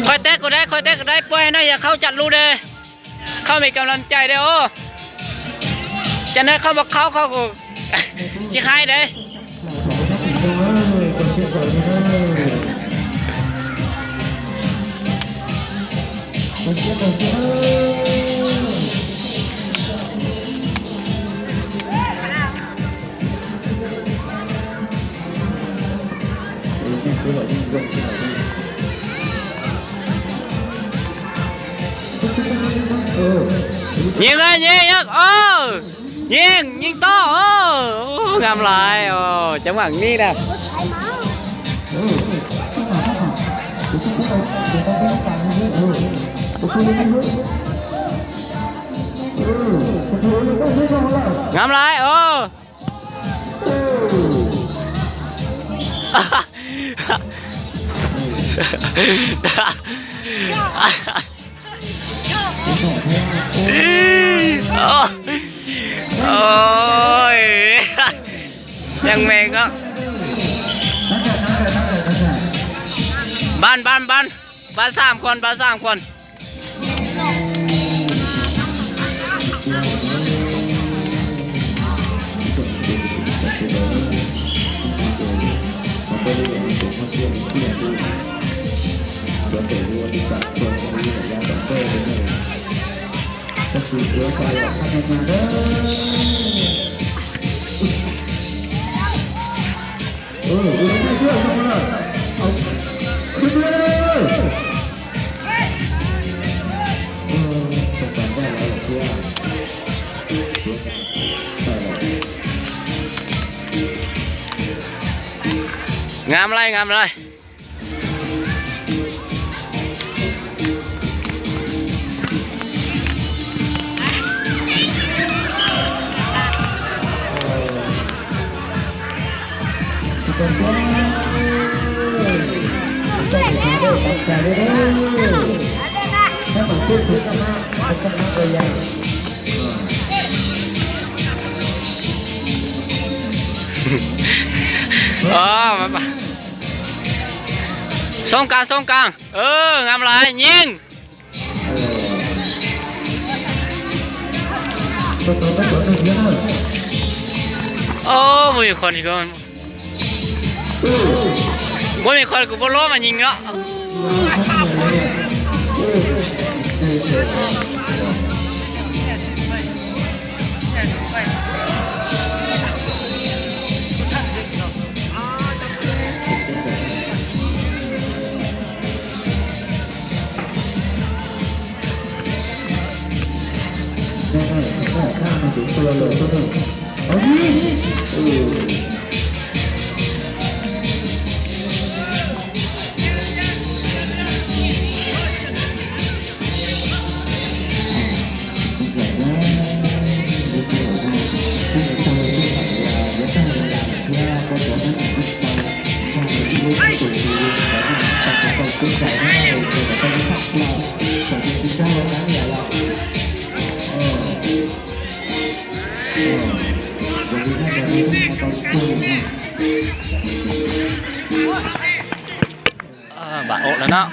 ຂ້ອຍແຕກກໍໄດ້ ຂ້ອຍແຕກກໍໄດ້ ປ່ອຍໃຫ້ນາຍເຫຍເຂົ້າຈັດລູກເດີ້ ເຂົ້າມີກຳລັງໃຈເດີ້. ໂອ້ ຈັກໜ້ອຍເຂົາບໍ່ເຂົ້າ ເຂົາກໍຊິຮ້າຍເດ້. ຍິງເລີຍ ຍິງ ຍິງ ໂອ້ ຍິງ ຍິງຕໍ່ ໂອ້ ໂອ້ ງາມຫຼາຍ ໂອ້ ຈັງຫວະນີ້ນະ ງາມຫຼາຍ ໂອ້ ໂອ້ຍ ຍັງແມ່ນເນາະ ບານ ບານ ບານ ບານສາມຄົນ ບານສາມຄົນ. ເອີ ເອົາຂຶ້ນເລີຍ ເອີ ງາມຫຼາຍ ງາມຫຼາຍ. ອໍ ມາ ມາ ສົ່ງກາງ ສົ່ງກາງ ເອີ ງາມຫຼາຍ ຍິງ. ໂອ້ ບໍ່ມີຄົນອີກ ບໍ່ມີຄົນ ກູບໍ່ລົງມາຍິງເນາະ. ອ່າ ບາດອົກແລ້ວເນາະ.